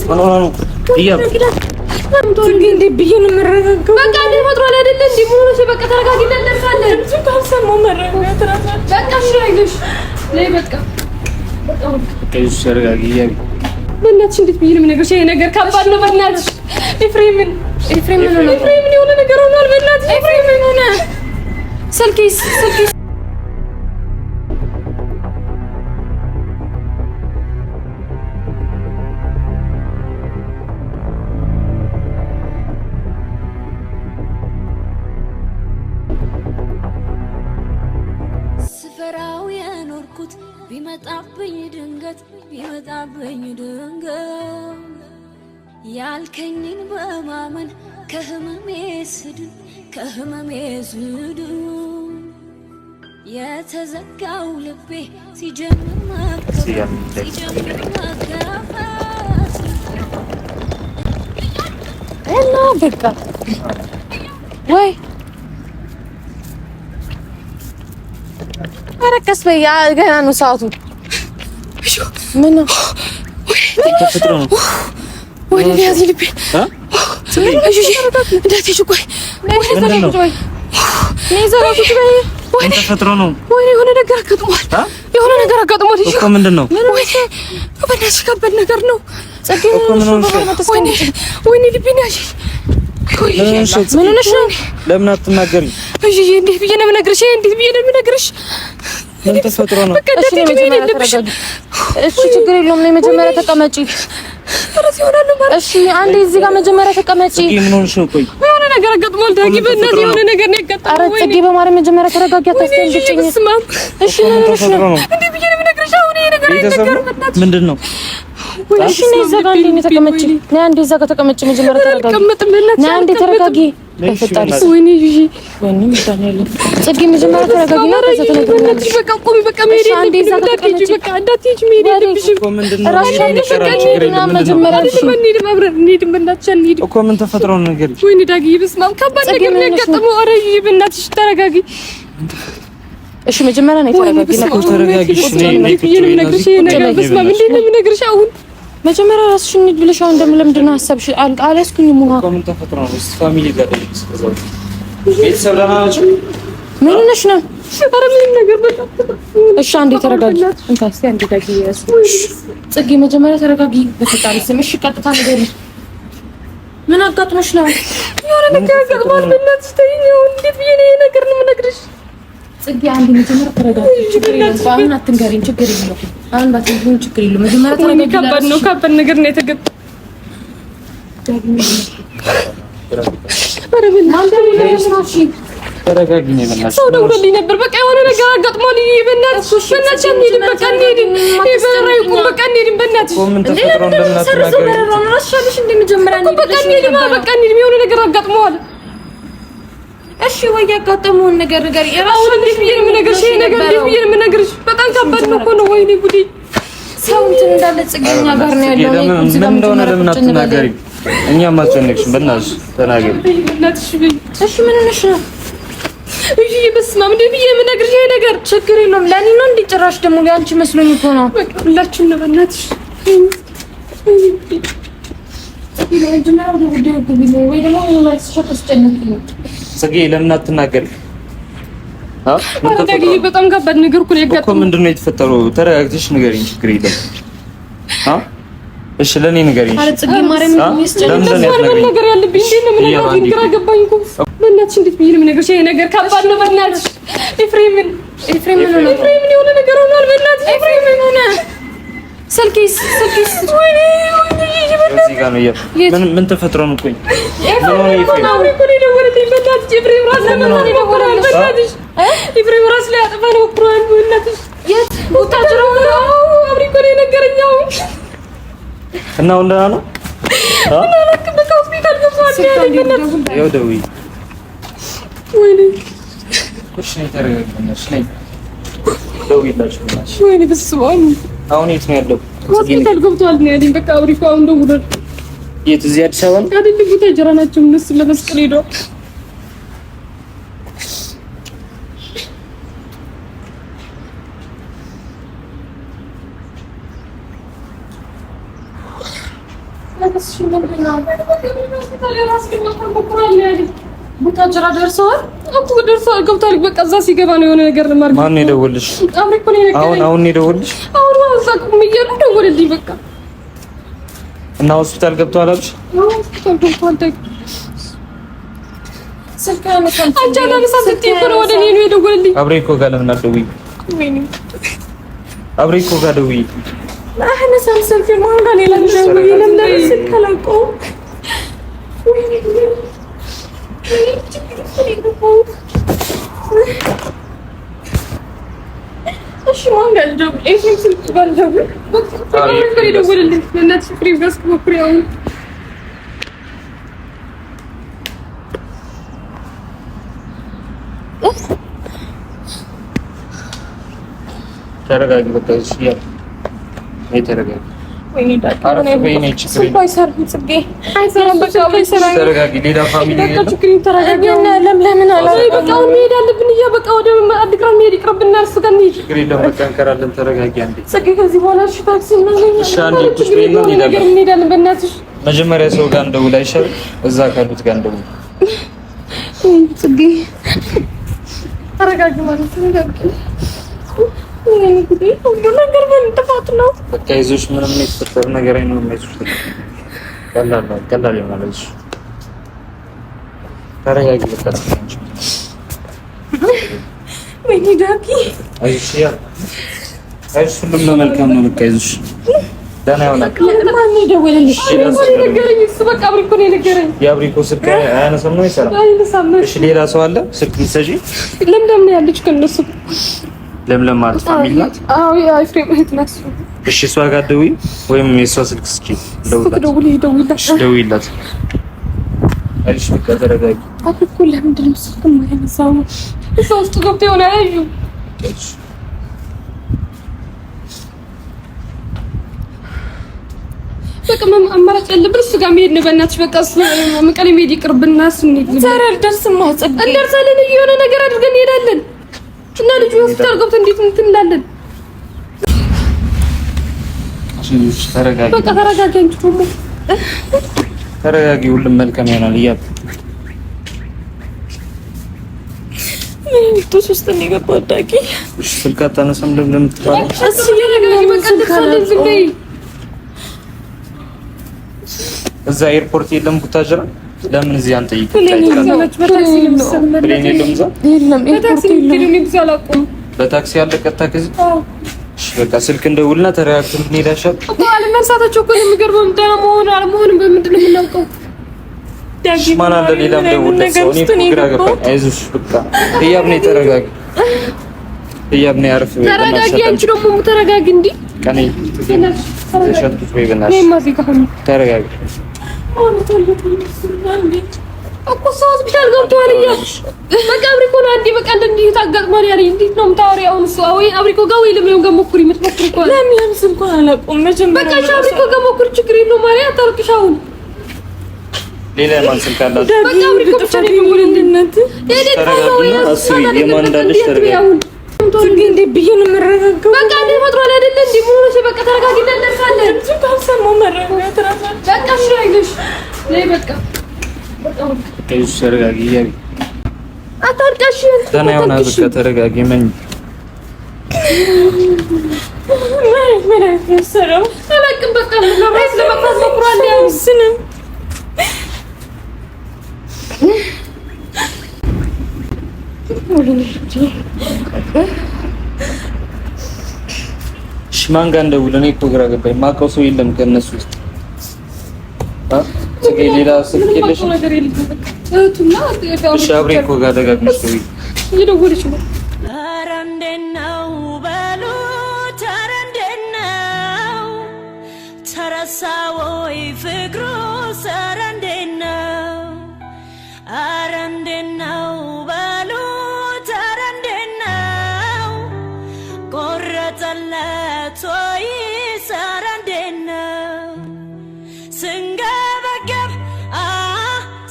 ምን ሆነ ነው? እንዴት ብዬ ነው የምረጋጋው? በቃ ተፈጥሯል አይደለ? እንዴ ምን ሆነሽ? በቃ ተረጋጊና እንደርሳለን። እሱ ካልሰማሁ መረጋጋት እራሱ በቃ እሺ፣ አይዞሽ ነይ በቃ አይዞሽ፣ ተረጋጊ። በእናትሽ እንዴት ብዬ ነው የምነግርሽ? ይሄ ነገር ከባድ ነው። በእናትሽ ኤፍሬምን ኤፍሬምን ሆነ ኤፍሬምን የሆነ ነገር ሆኗል። በእናትሽ ኤፍሬምን ሆነ ስልኬስ ስልኬስ ስፈራው የኖርኩት ቢመጣብኝ ድንገት ቢመጣብኝ ድንገት ያልከኝን በማመን ከህመሜ ስድን ከህመሜ ስድን የተዘጋው ልቤ ሲጀምር መከፈት ሲጀምር መከፈት እና በቃ ወይ ኧረ ቀስ በይ፣ ገና ነው ሰዓቱ። ምን ነው ተፈጥሮ ነው? ወይኔ ያዝ ልቤ እንዳትሄጂ፣ ቆይ ምን ተፈጥሮ ነው? ወይኔ የሆነ ነገር አጋጥሟል። የሆነ ነገር አጋጥሟል እኮ ምንድን ነው? ወይኔ በእናትሽ ከባድ ነገር ነው። እኮ ምን ሆነሽ ነው? ወይኔ ወይኔ ልቤን ያዥ። ምን ሆነሽ ነው? ለምን አትናገሪም? እሺ እንዴት ብዬ ነው የምነግርሽ? እንዴት ብዬ ነው የምነግርሽ? ምን ተፈጥሮ ነው? በቃ እንዳትሄጂ መሄድ የለብሽም። እሺ ችግር የለውም። ነይ መጀመሪያ ተቀመጪ። እሺ አንዴ እዚህ ጋር መጀመሪያ ተቀመጪ። ጽጌ ምን ሆነሽ ነው? ቆይ የሆነ ነገር አጋጥሟል ዳጊ፣ በእናትህ የሆነ ነገር ነው ያጋጠመው። ኧረ ጽጌ በማርያም መጀመሪያ ተረጋጊ፣ አታስደንግጪኝ። እሺ ምን ሆነሽ ተፈጥሮ ነው? ነው? እንዴት ብዬ ነው የምነግርሽ? አሁን ይሄ ነገር ቤተሰብ አይነገርም። ነው? በእናትሽ ምንድን ነው? እሺ ነይ እዛ ጋር አንዴ ነይ ተቀመጪ። ነይ አንዴ እዛ ጋር ተቀመጪ። መጀመሪያ ተረጋጊ። አልቀመጥም፣ በእናትሽ ነይ አንዴ አልቀመጥም። ተረጋጊ። በፈጣሪ ስም ወይኔ ይዤ ወይኔ መድኃኒዓለም። ጽጌ መጀመሪያ ተረጋጊ እና ከዛ ትነግሪኛለሽ። በእናትሽ በቃ ቁሚ፣ በቃ መሄድ እሺ አንዴ እዛ የለብንም። ጋር እንዳትሄጂ፣ ተቀመጪ። በቃ እንዳትሄጂ፣ መሄድ የለብሽም። እኮ ምንድን ነው? እራስሽ ምን ይቀራል? ችግር የለም። ምንድን ነው? መጀመሪያ እሺ አይደለም እንሂድም፣ አብረን እንሂድም፣ በእናትሽ አንሂድም። እኮ ምን ተፈጥሮ ነው? ንገሪኝ። ወይኔ ዳጊ፣ በስመ አብ ከባድ ጽጌ ነገር ነው ምን ሆነሽ ነው? ያጋጠመው። ኧረ ይዤ በእናትሽ ተረጋጊ። እሺ መጀመሪያ ነይ ወይኔ ተረጋጊ። በስመ አብ ተረጋጊ። እሺ ነይ ነይ እንዴት ብዬ ነው የምነግርሽ? ይሄ ነገር በስመ አብ እንዴት ነው የምነግርሽ አሁን? መጀመሪያ ራስሽን እንሂድ ብለሽ አሁን ደግሞ ለምንድን ነው ሀሳብሽ? አልያዝኩኝም ውሃ። እኮ ምን ተፈጥሮ ነው? እስኪ family ጋር ደውል እስከዛው። ቤተሰብ ደህና ናቸው? ምን ሆነሽ ነው? ኧረ ምንም ነገር በቃ እሺ አንዴ ተረጋጊ። እንካ እስኪ አንዴ ዳጊ ያዝ። ጽጌ መጀመሪያ ተረጋጊ በፈጣሪ ስም። እሺ ቀጥታ ንገሪኝ፣ ምን አጋጥሞሽ ነው? የሆነ ነገር አጋጥሟል። በእናትሽ ተይኝ። አሁን እንዴት ብዬ ነው ይሄ ነገር ነው የምነግርሽ? ጽጌ አንዴ መጀመሪያ ተረጋጊ። ችግር የለውም። አሁን አትንገሪኝ፣ ችግር የለውም። አሁን ባትንገሪኝ ችግር የለውም። መጀመሪያ ወይኔ ተረጋጊ። ከባድ ነው፣ ከባድ ነገር ነው የተገጠመው። ኧረ በእናትሽ ተረጋጊ ነው የምናሽ። ሰው ደውሎልኝ ነበር። በቃ የሆነ ነገር አጋጥሟል። ይሄ በእናትሽ በእናትሽ አንሄድም፣ በቃ አንሄድም። ይሄ በረራ ይቁም፣ በቃ አንሄድም። በእናትሽ እኮ ምን ተፈጥሮ ነው? ለምን ሰርዞ አትናገሪም? በረራውን እራስሽ አለሽ እንደ መጀመሪያ እኮ በቃ አንሄድም፣ በቃ አንሄድም። የሆነ ነገር አጋጥሟል። እሺ ወይ ያጋጠመውን ነገር ንገሪኝ። አሁን እንዴት ብዬ ነው የምነግርሽ? ይሄ ነገር እንዴት ብዬ ነው የምነግርሽ? በጣም ከባድ ነው እኮ ነው። ወይኔ ጉዴ። ሰው እንትን እንዳለ ጽጌ እኛ ጋር ነው ያለው። ለምን እዚህ ጋር ምን እንደሆነ መጀመሪያ ለምን ቁጭ እንበል። አትናገሪም? እኛም አስጨነቅሽን። በእናትሽ ተናገሪ። በእናትሽ በይ። እሺ ምን ሆነሽ ነው? እሺ በስመ አብ እንዴት ብዬ ነው የምነግርሽ? ይሄ ነገር ችግር የለውም። ለእኔ ነው እንዴ? ጭራሽ ደግሞ ያንቺ መስሎኝ እኮ ነው። በቃ ሁላችሁም ነው በእናትሽ። መጀመሪያ ወደ ጉዳዩ ግቢ ወይ ደግሞ መልስሽ አታስጨንቂኝ። ጽጌ ለምን አትናገሪም? አ ምን ኧረ ተፈጥሮ ዳግዬ ነው? በጣም ከባድ ነገር እኮ ነው እኮ ያጋጠመው። ምንድን ነው የተፈጠረው? ተረጋግተሽ ንገሪኝ። ችግር የለም። አ እሺ ለኔ ንገሪኝ። ኧረ ጽጌ ማርያምን አ? የሚያስጨንቅ ለምንድን ነው ተስፋ ያትነግሪኝ? መናገር ያለብኝ እንዴት ነው እያ የምነግራት? አንዴ ግራ ገባኝ እኮ በእናትሽ። እንዴት ብዬ ነው የምነግርሽ? ይሄ ነገር ከባድ ነው። በእናትሽ ኤፍሬምን ኤፍሬም ምን ሆነ? ኤፍሬምን የሆነ ነገር ሆኗል። በእናትሽ ኤፍሬምን ሆነ ስልኬስ ስልኬስ ወይኔ ወይኔ እዚህ ጋር ነው። ምን ምን ተፈጥሮ ነው? ቆይ ምን ሆነ ኤፍሬም? አሁን እኮ ነው የደወለልኝ። በእናትሽ ኤፍሬም ራስ ላይ መጣ ነው ሞክሯል። በእናትሽ ኤፍሬም ራስ ላይ አጥፋ ነው ሞክሯል። በእናትሽ የት ቡታጅራ ነው። አብሪ እኮ ነው የነገረኝ። አሁን እና አሁን ደህና ነው? አ አላውቅም። በቃ ሆስፒታል ገብቷል ነው ያለኝ። በእናትሽ ያው ደውዪ። ወይኔ እሺ ነይ ተረጋጊ። በእናትሽ ነይ ደውዪላቸው በእናትሽ። ወይኔ በስመ አብ አሁን የት ነው ያለው? ሆስፒታል ገብቷል ነው ያለኝ። በቃ አብሪ እኮ አሁን ደውሏል። የት? እዚህ አዲስ አበባ ነው? አይደለም ቡታጅራ ናቸው እነሱ ለመስቀል ሄደዋል። እሺ ምንድን ነው? ቡታጅራ ደርሰዋል እኮ ደርሰዋል፣ ገብቷል። በቃ እዛ ሲገባ ነው የሆነ ነገር ለማድረግ። ማን ነው የደወልሽ? አብሬ እኮ ነው የነገረኝ። አሁን አሁን ነው የደወልሽ? አሁን እዛ ቁም እያሉ ደወለልኝ። በቃ እና ሆስፒታል ገብቷል አልሽ? ሆስፒታል ገብቷል። ስልክ አያነሳም። አንቺ አላነሳም ስትይ እኮ ነው ወደ እኔ ነው የደወለልኝ። አብሬ እኮ ጋር ለምን አትደውይም? ወይኔ አብሬ እኮ ጋር ደውይ። አያነሳም ስልክ። ማን ጋር ሌላ ደውዬ ለምን ስልክ አላውቀውም። እሺ ማን ጋር ልደውል? ኤፍሬም ስልክ ጋር ልደውል? በቃ የደወለልኝ በእናትሽ ኤፍሬም ጋር እስኪ ሞክሪ አሁን። ተረጋጊ። በቃ እሺ፣ ያው ነይ ተረጋጊ። ወይኔ ዳጊ አረፍ በይ፣ ነይ፣ ችግር ስልኩ የለም። አይሰራም ጽጌ። አይሰራም፣ በቃ አይሰራም። ተረጋጊ። ሌላ family በቃ የለም። ችግር የለም፣ ተረጋጊ። ግን ለምለምን አይ በቃ አሁን መሄድ አለብን። እያ በቃ ወደ አዲግራት መሄድ ይቅርብና እሱ ጋር እንሂድ። ችግር የለም። በቃ እንቀራለን። ተረጋጊ አንዴ። ጽጌ ከዚህ በኋላ እሺ ታክሲ እናገኛለን። እሺ አንዴ ቁጭ ችግር በይና የለውም፣ ነገር እንሄዳለን። እንሄዳለን። በእናትሽ መጀመሪያ ሰው ጋር እንደውል አይሻልም? እዛ ካሉት ጋር እንደውል። ጽጌ ተረጋጊ ማለት ተረጋጊ። ወይኔ ጉዴ፣ ሁሉ ነገር በእኔ ጥፋት ነው። በቃ ይዞሽ ምንም የተፈጠረ ነገር አይኖርም። አይዞሽ፣ ቀላል ነው፣ ቀላል ይሆናል። አይዞሽ፣ ተረጋጊ። በቃ አንቺ ወይኔ ዳጊ፣ አይዞሽ፣ ያ አይዞሽ፣ ሁሉም ለመልካም ነው። በቃ አይዞሽ፣ ደህና ይሆናል። ማን ነው የደወለልሽ? ነገረኝ እሱ በቃ አብሬ እኮ ነው የነገረኝ። የአብሪኮ ስልክ አያነሳም ነው አይሰራም? አይነሳም። እሺ፣ ሌላ ሰው አለ ስልክ የምትሰጪ? ለምለም ነው ያለች ከእነሱ። ለምለም ማለት family ናት? አዎ የኤፍሬም እህት ናት። እሺ፣ እሷ ጋር ደውይ ወይም የእሷ ስልክ ስጪ። ደውይላት፣ ደውል፣ ደውይላት። እሺ፣ ደውይላት። አይዞሽ፣ በቃ ተረጋጊ። አብሬ እኮ ለምንድን ነው ስልክ የማያነሳው? እዛ ውስጥ ገብቶ የሆነ አያዩ አይዞሽ። በቃ አማራጭ ያለብን እሱ ጋር መሄድ ነው። በእናትሽ በቃ እሱ መቀሌ መሄድ ይቅርብና እሱ እንሂድ። ዛሬ አልደርስም ጽጌ። እንደርሳለን፣ የሆነ ነገር አድርገን እንሄዳለን። እና ልጁ ሆስፒታል ገብቶ እንዴት እንትን እንላለን? አይዞሽ፣ ተረጋጊ፣ በቃ ተረጋጊ። አንቺ ደግሞ ተረጋጊ። ሁሉም መልካም ይሆናል። እያብ ምን ጦስ ውስጥ ነው የገባው ዳጊ? እሺ፣ ስልክ አታነሳም ለምለም ትባላለች። እሱ ተረጋጊ። በቃ እንደርሳለን። ዝም በይ። እዛ ኤርፖርት የለም ቡታጅራ? ለምን እዚህ አንጠይቅም? plane የለም። በታክሲ ነው የምትሰማው። plane የለም እዛ? የለም በታክሲ ኤርፖርት የለም። የምትሄደው እኔ ብዙ አላውቀውም። በታክሲ አለ ቀጥታ ከዚህ? እሺ፣ በቃ ስልክ እንደውልና ተረጋግተን ብንሄድ አይሻልም? እኮ አለመርሳታቸው እኮ ነው የሚገርመው። ደህና መሆኑ አለመሆኑን በምንድን ነው የምናውቀው? ዳጊ ማን አለ ሌላም ምን አይነት ደውልለት ነገር ሰው። እኔ ውስጥ እኮ ነው ግራ የገባው? ገባኝ። አይዞሽ በቃ ህያብ ነይ፣ ተረጋጊ። ህያብ ነይ፣ አረፍ በይ ተረጋጊ። በእናትሽ። አንቺ ደግሞ ተረጋጊ። እንዲህ ቀኔ ተሸንኩት በይ በእናትሽ። እኔማ እዚህ ጋር ሆኜ ተረጋጊ። እኮ እሱ ሆስፒታል ገብቷል እያልሽ በቃ አብሪኮ ነው አንዴ በቃ እንዲህ ታጋጥሟል ያለኝ። እንዴት ነው የምታወሪው አሁን? እሱ ወይ አብሪኮ ጋር ወይ ለምለም ጋር ሞክሪ፣ የምትሞክሪ ከሆነ ለምለም ስልኳን አላውቀውም። መጀመሪያ በቃ እሺ፣ አብሪኮ ጋር ሞክሪ፣ ችግር የለውም። ማርያ አታልቅሽ አሁን። ሌላ የማን ስልክ አላት? በቃ አብሪኮ ብቻ ነው የሚሞልልን። የኔ ጥፋት ነው ተረጋጊና አስቢ፣ የማን እንዳለሽ ተረጋጊ። አሁን ጽጌ እንዴት ብዬ ነው የምረጋጋው? በቃ እንዴ ፈጥሯል አይደለ? እንዴ ምን ሆነሽ? በቃ ተረጋጊና እንደርሳለን። ድምፁ ካልሰማሁ መረጋጋት እራሱ በቃ እሺ፣ አይዞሽ ነይ በቃ አይዞሽ፣ ተረጋጊ። ህያብ አታልቅሽ። ደህና ይሆናል። በቃ ተረጋጊ። ምን ምን አይነት መሰለው አላውቅም። በቃ ለራስ ለመጥፋት ሞክሯል። ያው ስንም እሺ፣ ማን ጋር እንደውል? እኔ እኮ ግራ ገባኝ። የማውቀው ሰው የለም ከእነሱ ውስጥ። አ ጽጌ፣ ሌላ ስልክ ምንም የለሽም? አውቀው ነገር የለም። በቃ እህቱና እሺ፣ አብሬ እኮ ጋር ደጋግመሽ ደውይ። እየደወለች ነው። ኧረ እንዴት ነው በሉት፣ ኧረ እንዴት ነው ተረሳ ወይ ፍቅሩስ? ኧረ እንዴት ነው፣ ኧረ እንዴት ነው በሉት፣ ኧረ እንዴት ነው ቆረጠለት ወይስ? ኧረ እንዴት ነው ስንገበገብ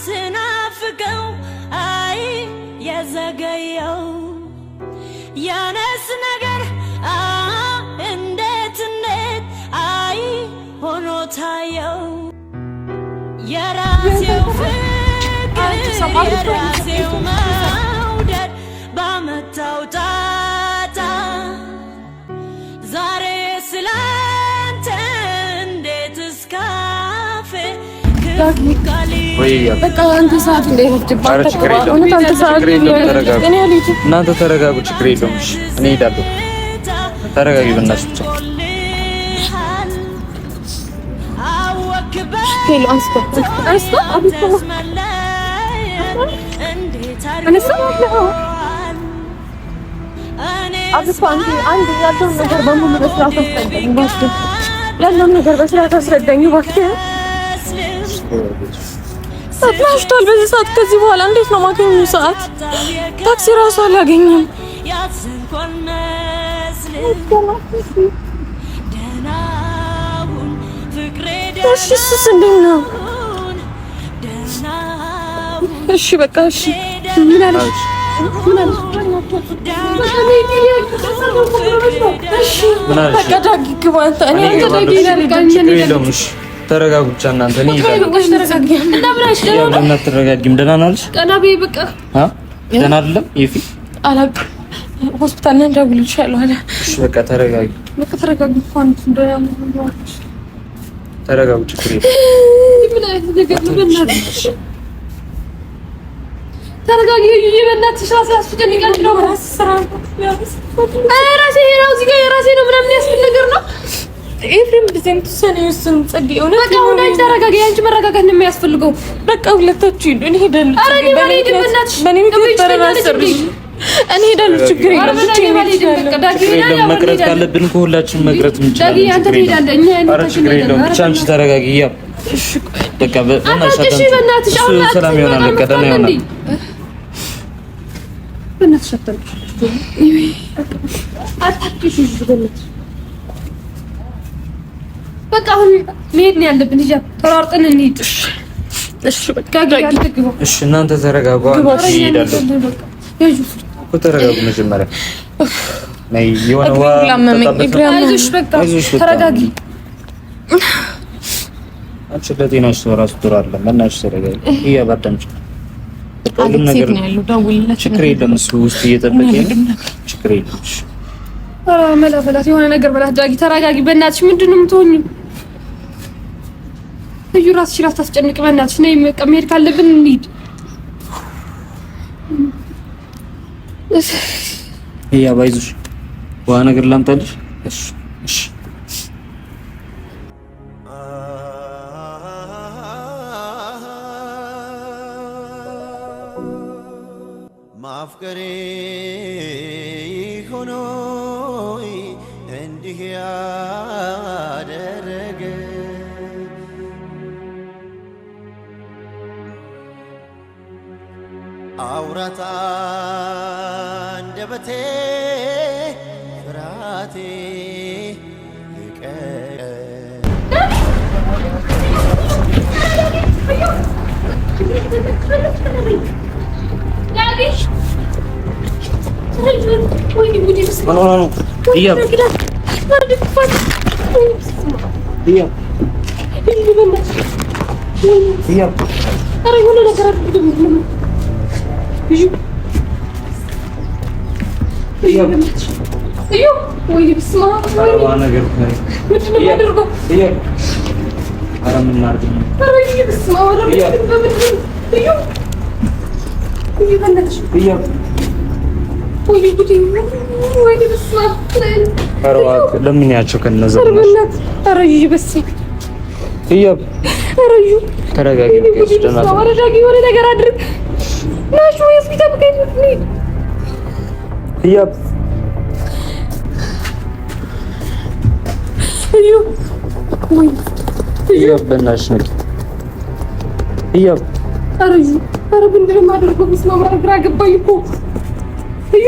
ስናፍቀው አይ የዘገየው ያነስ ነገር እንዴት እንዴት አይ ሆኖ ታየው። የራሴው ፍቅር የራሴው መውደድ ባመጣው ጣጣ ዛሬ ስላንተ እንዴት እስካፌ ክፉ በቃ አንተ ሰዓት እንዳይረፍድብህ። ኧረ ችግር የለውም። እውነት አንተ ሰዓት ችግር የለውም። ተረጋጉ። እኔ አልሄድም። እናንተ ተረጋጉ። ችግር የለውም። እሺ እኔ እሄዳለሁ። ተረጋጊ በእናትሽ ብቻ። Hello አንስቶ አንስቶ አብቶ አነሳ አብቶ አንዴ አንዴ ያለውን ነገር በሙሉ በስርዓት አስረዳኝ እባክህ። ያለውን ነገር በስርዓት አስረዳኝ እባክህ። ሰዓት መሽቷል። በዚህ ሰዓት ከዚህ በኋላ እንዴት ነው ማገኘው? ሰዓት ታክሲ ራሱ አላገኝም። እሺ እሱስ እንዴት ነው? እሺ በቃ እሺ። ምን አለሽ? ምን አለሽ? እሺ በቃ ዳጊ ግባ አንተ። እኔ አንተ ዳጊ ችግር የለውም። እሺ ተረጋጉ ብቻ እናንተ። እኔ እሄዳለሁ። ለምን አትረጋጊም? ደህና ነው አለሽ? ቀና በይ በቃ። አ ደህና አይደለም ይፊ አላውቅም። ሆስፒታል ነን ደውልልሻለሁ አለ። እሺ በቃ ተረጋጊ። በቃ ተረጋጊ። እንኳን ተረጋጉ። ችግር የለም። ምን አይነት ነገር ነው? በእናትሽ ተረጋጊ። እዩ በእናትሽ ራሴ ያስጨንቃል ነው ራሴ ራሴ ነው እዚህ ጋር የራሴ ነው ምናምን ያስብል ነገር ነው። ኤፍሬም እንደዚህ አይነት ውሳኔ ወስን ጽጌ፣ እውነት በቃ አሁን አንቺ ተረጋጊ። አንቺ መረጋጋት ነው የሚያስፈልገው። በቃ ሁለታችሁ ሂዱ፣ እኔ ሄዳለሁ። ኧረ እኔ አልሄድም፣ በእናትሽ በእኔ ምክንያት በረራ እኔ ሄዳለሁ። ችግር የለም። ችግር የለም። መቅረት ካለብን እኮ ሁላችንም መቅረት እንችላለን። ኧረ ችግር የለውም። ብቻ አንቺ ተረጋጊ። ያ በቃ በእናትሽ ሰላም ይሆናል። በቃ ደህና ይሆናል። በእናትሽ አታልቅሽ፣ አታልቅሽ። በእናትሽ በቃ አሁን መሄድ ነው ያለብን። ሂጃብ ተሯርጠን እንሂድ። እሺ በቃ እሺ፣ እናንተ ተረጋጉ። እሄዳለሁ እኮ ተረጋጉ። መጀመሪያ ነይ የሆነ ውሃ አይዞሽ፣ በቃ ተረጋጊ። አንቺ ለጤናሽ እራሱ ጥሩ አይደለም። በእናትሽ ተረጋጊ። እያባዳምጪ ሁሉም ነገር ችግር የለም። እሱ ውስጥ እየጠበቀኝ ነው። ችግር የለም። ኧረ መላ በላት፣ የሆነ ነገር በላት። ዳጊ ተረጋጊ፣ በእናትሽ። ምንድን ነው የምትሆኚው? እዩ እራስሽን አታስጨንቅ፣ በእናትሽ። ነይ በቃ መሄድ ካለብን እንሂድ። ህያብ አይዞሽ፣ ውሃ ነገር ላምጣልሽ። እሺ፣ እሺ። ማፍቀሬ ሆኖ እንዲህ ያደረገ አውራታ አንደበቴ ፍርሃቴ ልቀ ምን ሆና ነው? ህያብ ህያብ ህያብ ኧረ የሆነ ነገር አድርግ። እዩ ወይኔ በስመ አብ ነገር ምንድን ነው የማደርገው? ኧረ ምን እናድርግ? ኧረ እዩ በስመ አብ ኧረ በምንድን ነው? እዩ እዩ በእናትሽ ህያብ ወይኔ ጉዴ ወይኔ በስመ አብ ኧረ እባክህ ለምኛቸው ከእነዛ ኧረ በእናትህ ኧረ እዩ በስመ አብ ህያብ ኧረ እዩ ተረጋጊ። በቃ እሱ ደህና ሰው ኧረ ዳጊ የሆነ ነገር አድርግ። ናሽ ወይ ሆስፒታል እንሂድ። ህያብ እዩ ወይ ህያብ በእናትሽ ንቂ። ህያብ ኧረ እዩ ኧረ ምንድን ነው የማደርገው? በስመ አብ ኧረ ግራ ገባኝ እኮ እዩ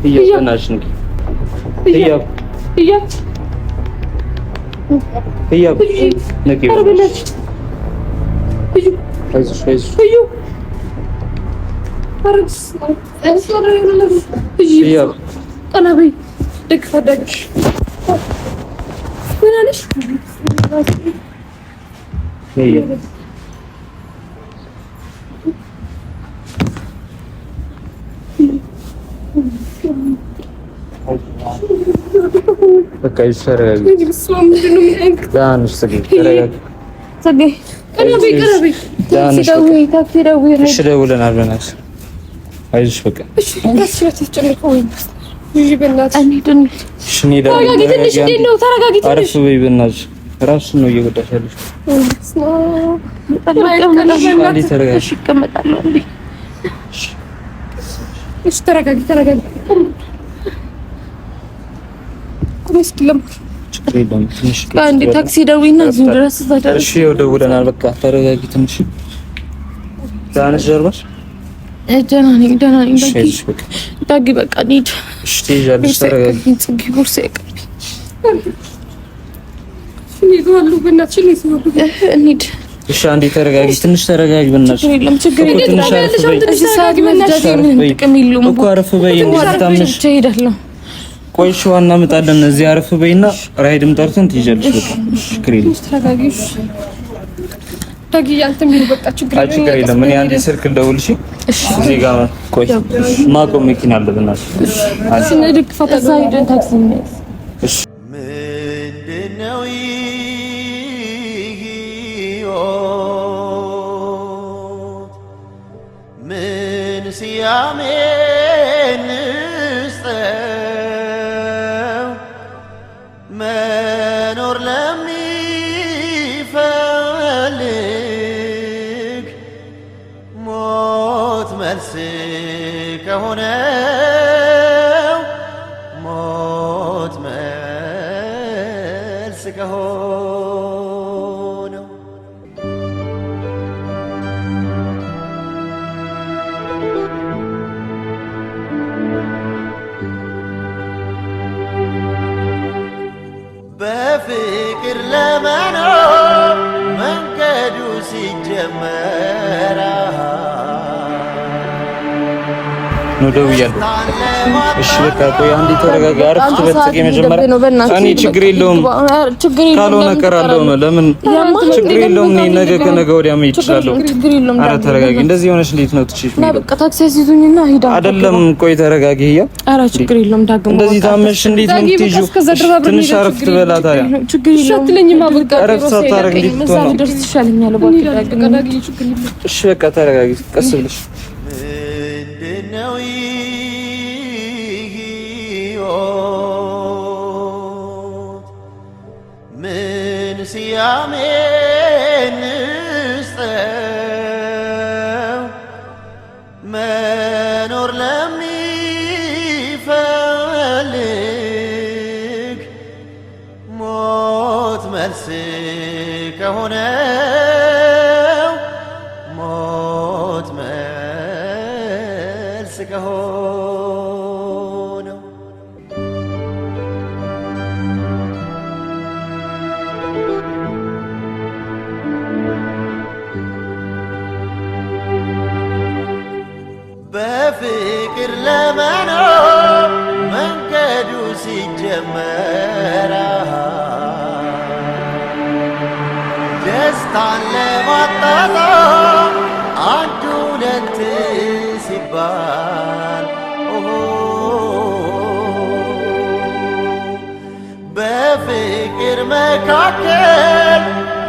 ህያብ በእናትሽ ንቂ። ህያብ ህያብ ህያብ ንቂ። ኧረ በእናትሽ እዩ አይዞሽ አይዞሽ እዩ ኧረ በስመ አብ ኧረ የሆነ ነገር እዩ ህያብ ቀና በይ ደግፋ ዳጊ ምን አለሽ? ህያብ በቃ ተረጋጊ። እሺ ደውለናል። በእናትሽ አይዞሽ በቃ አረፍ በይ በእናትሽ። እራስሽን ነው እየጎዳሽ ያለሽ። ተረጋጊ ተረጋጊ። ታክሲ ደውይና እዚሁ ድረስ እዛ ድረስ። እሺ ይኸው ደውለናል። በቃ ተረጋጊ ትንሽ። ደህና ነሽ? ጀርባሽ? ደህና ነኝ፣ ደህና ነኝ። ዳጊ በቃ እንሂድ። እሺ ትይዣለሽ። ተረጋጊ። ጽጌ ቦርሳ ይቀርብ። እንሂድ። እሺ አንዴ ተረጋጊ፣ ትንሽ ተረጋጊ። በእናትሽ ችግር የለም፣ ችግር የለም። ጥቅም የለውም እኮ አረፍ በይ። እንደዚህ ታምሽ እሄዳለሁ። ቆይ እሺ፣ ዋና እናመጣለን። እዚህ አረፍ በይና ራይድም ጠርተን ትይዣለሽ። በቃ ችግር የለም። ችግር የለም። እኔ አንዴ ስልክ ልደውል። እሺ፣ እዚህ ጋር ቆይ፣ ማቆም መኪና አለ። በእናትሽ እሺ። ምንድን ነው ሕይወት? ምን ስያሜ እንስጠው? መኖር ለሚፈልግ ሞት መልስ ከሆነው ሞት መልስ ከሆነው በፍቅር ለመኖር መንገዱ ሲጀመር ነው ደውያለሁ። እሺ በቃ ቆይ አንዴ ተረጋጋ። አረፍ ትበል ጽጌ። መጀመሪያ እኔ ችግር የለውም ካልሆነ እቀራለሁ። ለምን ችግር የለውም። እኔ ነገ ከነገ ወዲያ መሄድ እችላለሁ። ኧረ ተረጋጊ። እንደዚህ ሆነሽ እንዴት ነው ትችይ? በቃ ታክሲ አስይዙኝና ሂድ። አይደለም ቆይ ተረጋጊ። ህያ ኧረ ችግር የለውም ዳግም። እንደዚህ ታመሽ እንዴት ነው የምትይዢው? ትንሽ አረፍ ትበላ ታዲያ። እረፍት ሳታረግ እንዴት ትሆን ነው? እሺ በቃ ተረጋጊ፣ ቀስ ብለሽ ምንድነው ሕይወት? ምን ስያሜ እንስጠው? መኖር ለሚፈልግ ሞት መልስ ከሆነው ሞት መልስ ከሆነው በፍቅር ለመኖር መንገዱ ሲጀመር ደስታን ለማጣጣም አንድ ሁለት ሲባል ኦሆ በፍቅር መካከል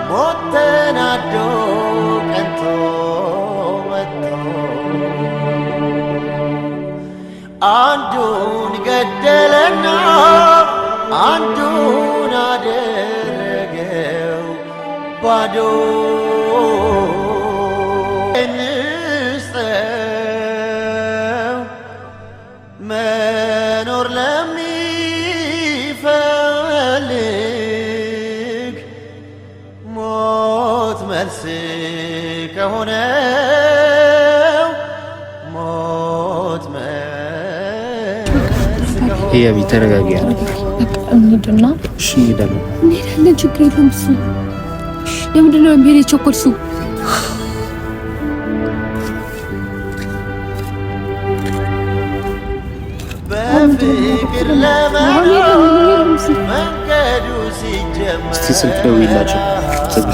ሞት ተናዶ ቀንቶ መጥቶ አንዱን ገደለና አንዱን አደረገው ባዶ። እንስጠው መኖር ለሚፈልግ ሞት መልስ ከሆነው ሞት መልስ ከሆነው ህያቢ ተረጋጊ። እንሂድና እሺ እንሄዳለን። እንሄዳለን። ችግር የለውም። እሱ ለምንድን ነው መሄድ የቸኮልሽው? በፍቅር ለመኖር መንገዱ ሲጀመር እስቲ ስልክ ደውይላቸው። ጽጌ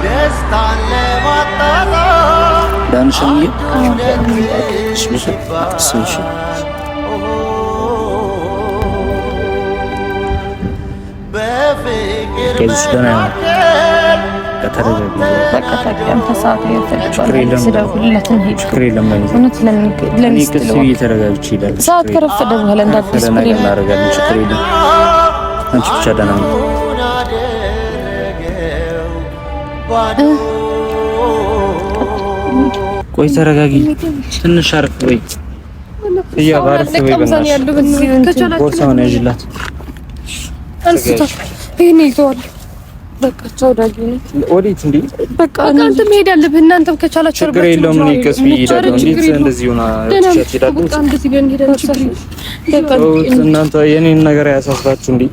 ደስታን ለማጣጣም ዳንሽን ሁለት እሺ እሺ ሲባል ኦሆ ደህና ተረጋጊ። በቃ ታውቂያለሽ፣ ሰዓቱ ችግር የለም። ስደውልለት እንሂድ። ችግር የለም። እውነት ለሚስት ቀስ ብዬ ተረጋግቼ እሄዳለሁ። ሰዓት ከረፈደ በኋላ እንደ አዲስ ነገር እናደርጋለን። ችግር የለም። አንቺ ብቻ ደህና ነው። ቆይ ተረጋጊ፣ ትንሽ አረፍ በይ። ህያብ አረፍ በይ፣ በእናትሽ ቦርሳውን ያዥላት። ይሄን ይዘዋል። በቃ ቻው ዳጊ። ወዴት እንዴ? በቃ አንተ መሄድ አለብህ። እናንተም ከቻላችሁ ችግር የለውም። እኔ ቀስ ብዬ እሄዳለሁ። እንዴት እንደዚህ ሆና እናንተ የኔን ነገር አያሳስባችሁ እንዴ?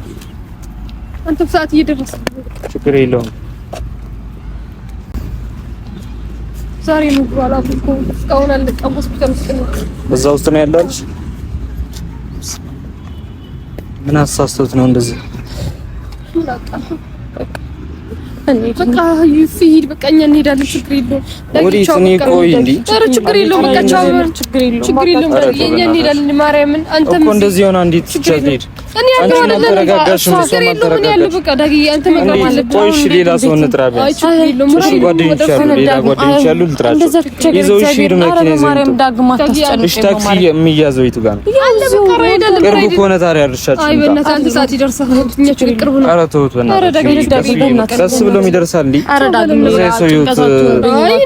አንተም ሰዓት እየደረሰ ችግር የለውም። ዛሬ ምግብ አላወኩም። እስካሁን አልነቃም። ሆስፒታል ውስጥ ነው። እዛ ውስጥ ነው ያለው። ምን አሳስቶት ነው እንደዚህ? በቃ ይሂድ። በቃ እኛ እንሄዳለን። ችግር የለውም። ወዴት? እኔ ቆይ እንዴ! ኧረ ችግር የለውም። በቃ ቻው። ችግር የለውም። እኛ እንሄዳለን። ማርያምን አንተም እኮ እንደዚህ ሆና እንዴት ትቻት ሄድ? እኔ ያለው አይደለም። ችግር የለውም። እኔ ያለው በቃ ዳግዬ አንተ መግባት አለብህ። ቆይ እሺ፣ ሌላ ሰው እንጥራ ቢያንስ። እሺ፣ ጓደኞች አሉ፣ ሌላ ጓደኞች አሉ፣ ልጥራቸው። ይዘው እሺ፣ ሂድ፣ መኪና ይዘው ይምጡ። እሺ፣ ታክሲ የሚያዘው የቱ ጋር ነው? ቅርቡ ከሆነ ታዲያ አድርሻችሁ። አይ በእናትህ አንተ ሰዓት ይደርሳል። እኛ ችግር ቅርቡ ነው። ኧረ ተውት በእናትህ፣ ቀስ ብሎም ይደርሳል። ሰው ህይወት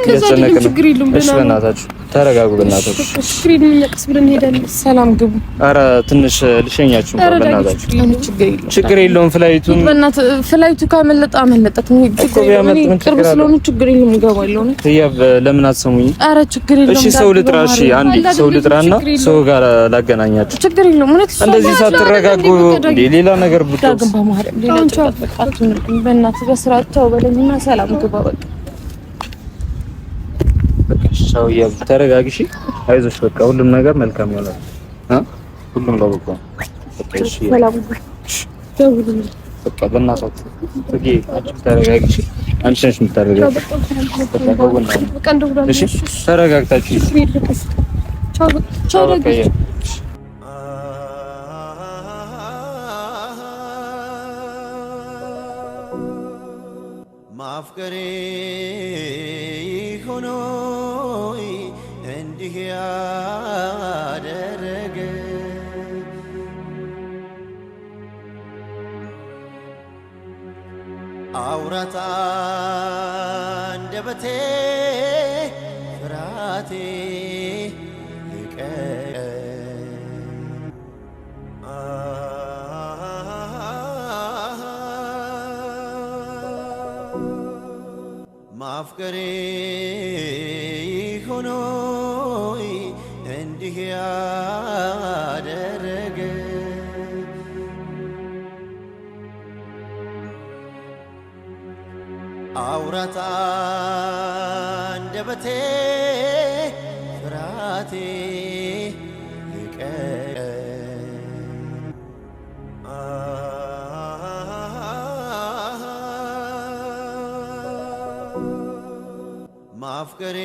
እያስጨነቀ ነው። እሺ በእናታችሁ ተረጋጉ። በእናታችሁ ችግር የለም። እኛ ቀስ ብለን እንሄዳለን። ሰላም ግቡ። ኧረ ትንሽ ልሸኛችሁ እንኳን በእናታችሁ። ችግር የለውም። flight ኡን በእናትህ flight ኡ ካመለጠ አመለጠት። ቅርብ ስለሆነ ችግር የለውም። እገባለሁ። ህያብ ለምን አትሰሙኝ? ኧረ ችግር የለውም። እሺ ሰው ልጥራ። እሺ አንዴ ሰው ልጥራና ሰው ጋር ላገናኛችሁ። ችግር የለውም። እውነት እንደዚህ ሳትረጋጉ ሌላ ነገር ብትወስድ ዳግም በማርያም ሌላ ጭንቀት በቃ አትሁንብኝ። በእናትህ በስርዓት ተው በለኝና ሰላም ግባ በቃ ቻው። ተረጋጊ፣ እሺ፣ አይዞሽ። በቃ ሁሉም ነገር መልካም ይሆናል። ሁሉም ለበጎ ነው። በቃ እሺ፣ በቃ በእናታችሁ ጽጌ፣ አንቺም ተረጋጊ፣ እሺ። አንቺ ነሽ የምታረጋጊው። እሺ፣ ተረጋግታችሁ ቻው። በቃ ማፍቀሬ ሆኖ እንዲህ ያደረገ አውራታ አንደበቴ ፍርሃቴ ማፍቀሬ ሆኖ እንዲህ ያደረገ አውራታ አንደበቴ ፍርሃቴ ማፍቀሬ